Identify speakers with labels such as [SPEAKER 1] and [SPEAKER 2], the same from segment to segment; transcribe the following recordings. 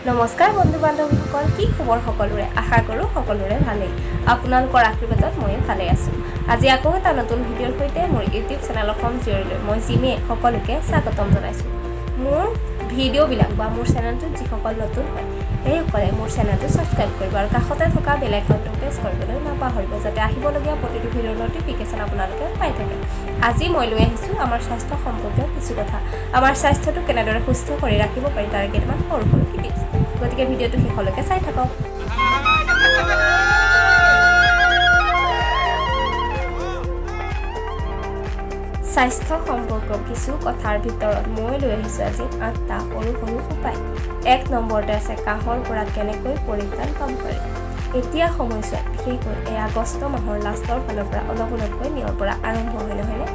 [SPEAKER 1] নমস্কাৰ বন্ধু বান্ধৱীসকল, কি খবৰ সকলোৰে? আশা কৰোঁ সকলোৰে ভালেই। আপোনালোকৰ আশীৰ্বাদত ময়ো ভালেই আছোঁ। আজি আকৌ এটা নতুন ভিডিঅ'ৰ সৈতে মোৰ ইউটিউব চেনেল অসম জীয়ৰীলৈ মই জিমিয়ে সকলোকে স্বাগতম জনাইছোঁ। মোৰ ভিডিঅ'বিলাক বা মোৰ চেনেলটোত যিসকল নতুন হয়, সেইসকলে মোৰ চেনেলটো ছাবস্ক্ৰাইব কৰিব আৰু কাষতে থকা বেল আইকনটো প্ৰেছ কৰিবলৈ নাপাহৰিব, যাতে আহিবলগীয়া প্ৰতিটো ভিডিঅ'ৰ ন'টিফিকেশ্যন আপোনালোকে পাই থাকে। আজি মই লৈ আহিছোঁ আমাৰ স্বাস্থ্য সম্পৰ্কীয় কিছু কথা। আমাৰ স্বাস্থ্যটো কেনেদৰে সুস্থ কৰি ৰাখিব পাৰি, তাৰে কেইটামান সৰু সৰু টিপছ। গতিকে ভিডিঅ'টো শেষলৈকে চাই থাকক। স্বাস্থ্য সম্পৰ্ক কিছু কথাৰ ভিতৰত মই লৈ আহিছোঁ আজি আঠটা সৰু সৰু উপায়। 1 নম্বৰতে আছে, কাহৰ পৰা কেনেকৈ পৰিত্ৰাণ পাব পাৰি। এতিয়া সময়ছোৱাত, বিশেষকৈ এই আগষ্ট মাহৰ লাষ্টৰ ফালৰ পৰা অলপ অলপকৈ নিয়ৰ পৰা আৰম্ভ হয়, নহয়নে?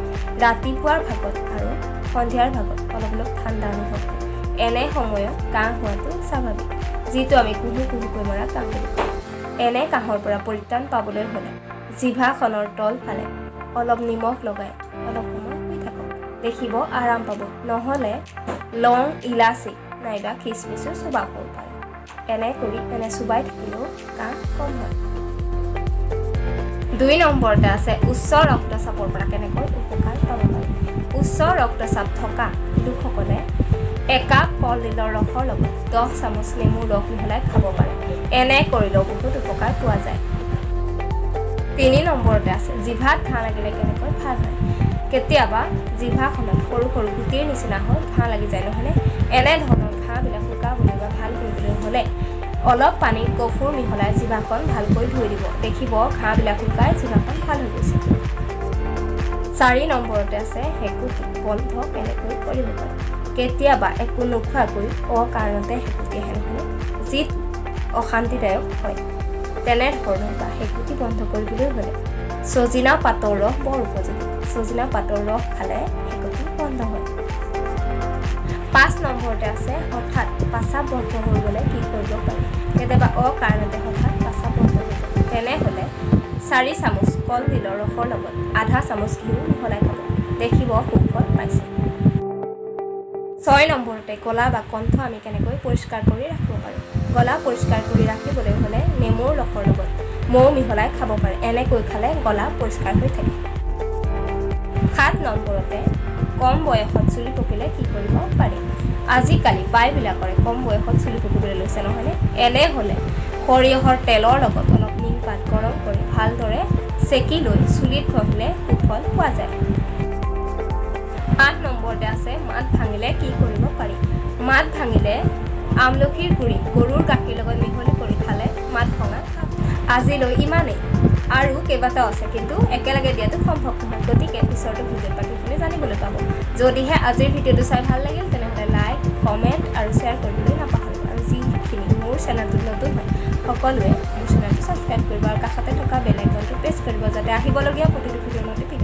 [SPEAKER 1] ৰাতিপুৱাৰ ভাগত আৰু সন্ধিয়াৰ ভাগত অলপ অলপ ঠাণ্ডা অনুভৱ হয়। এনে সময়ত কাহ হোৱাটো স্বাভাৱিক, যিটো আমি কুহু কুহুকৈ মৰা কাহ বুলি কওঁ। এনে কাহৰ পৰা পৰিত্ৰাণ পাবলৈ হ'লে জিভাখনৰ তলফালে অলপ নিমখ লগাই অলপ সময় শুই থাকক, দেখিব আৰাম পাব। নহ'লে লং, ইলাচি নাইবা খিচমিচো চোবাব পাৰে। এনে কৰি এনে চোবাই থাকিলেও কাহ কম হয়। 2 নম্বৰতে আছে, উচ্চ ৰক্তচাপৰ পৰা কেনেকৈ উপকাৰ পাব পাৰি। উচ্চ ৰক্তচাপ থকা লোকসকলে একাপ কলডিলৰ ৰসৰ লগত 10 চামুচ নেমুৰ ৰস মিহলাই খাব পাৰে। এনে কৰিলেও বহুত উপকাৰ পোৱা যায়। 3 নম্বৰতে আছে, জিভাত ঘাঁ লাগিলে কেনেকৈ ভাল হয়। কেতিয়াবা জিভাখনত সৰু সৰু গুটিৰ নিচিনা হৈ ঘাঁ লাগি যায়, নহয়নে? এনেধৰণৰ ঘাঁবিলাক শুকাবলৈ বা ভাল কৰিবলৈ হ'লে অলপ পানীত কফুৰ মিহলাই জিভাখন ভালকৈ ধুই দিব। দেখিব ঘাঁবিলাক শুকাই জিভাখন ভাল হৈ গৈছে। 4 নম্বৰতে আছে, হেঁকুতি বন্ধ কেনেকৈ কৰিব পাৰি। কেতিয়াবা একো নোখোৱাকৈ অকাৰণতে হেঁকুতি আহে, নহয়নে? যিটো অশান্তিদায়ক হয়। তেনেধৰণৰ বা হেঁকুতি বন্ধ কৰিবলৈ হ'লে ছজিনা পাতৰ ৰস বৰ উপযোগী। ছজিনা পাতৰ ৰস খালে হেঁকুতি বন্ধ হয়। 5 নম্বৰতে আছে, হঠাৎ পাচাব বন্ধ হৈ গ'লে কি কৰিব পাৰি। কেতিয়াবা অকাৰণতে হঠাৎ পাচাব বন্ধ হৈ যায়। তেনেহ'লে 4 চামুচ কলডিলৰ ৰসৰ লগত আধা চামুচ ঘিউ মিহলাই খাব, দেখিব সুফল পাইছে। 6 নম্বৰতে, গলা বা কণ্ঠ আমি কেনেকৈ পৰিষ্কাৰ কৰি ৰাখিব পাৰোঁ। গলা পৰিষ্কাৰ কৰি ৰাখিবলৈ হ'লে নেমুৰ ৰসৰ লগত মৌ মিহলাই খাব পাৰে। এনেকৈ খালে গলা পৰিষ্কাৰ হৈ থাকে। 7 নম্বৰতে, কম বয়সত চুলি পকিলে কি কৰিব পাৰি। আজিকালি প্ৰায়বিলাকৰে কম বয়সত চুলি পকিবলৈ লৈছে, নহয়নে? এনে হ'লে সৰিয়হৰ তেলৰ লগত অলপ নিমপাত গৰম কৰি ভালদৰে চেকি লৈ চুলিত ঘঁহিলে সুফল পোৱা যায়। 8 নম্বৰতে আছে, মাত ভাঙিলে কি কৰিব পাৰি। মাত ভাঙিলে আমলখিৰ গুড়ি গৰুৰ গাখীৰ লগত মিহলি কৰি খালে মাত ভঙা। আজিলৈ ইমানেই। আৰু কেইবাটাও আছে, কিন্তু একেলগে দিয়াটো সম্ভৱ নহয়। গতিকে পিছৰটো ভিডিঅ'ত বাকীখিনি জানিবলৈ পাব। যদিহে আজিৰ ভিডিঅ'টো চাই ভাল লাগিল, তেনেহ'লে লাইক, কমেণ্ট আৰু শ্বেয়াৰ কৰিবলৈ নাপাহৰিব। আৰু যিখিনি মোৰ চেনেলটোত নতুন হয়, সকলোৱে মোৰ চেনেলটো ছাবস্ক্ৰাইব কৰিব আৰু কাষতে থকা বেল আইকনটো প্ৰেছ কৰিব, যাতে আহিবলগীয়া প্ৰতিটো ভিডিঅ'ৰ ন'টিফিকেশ্যন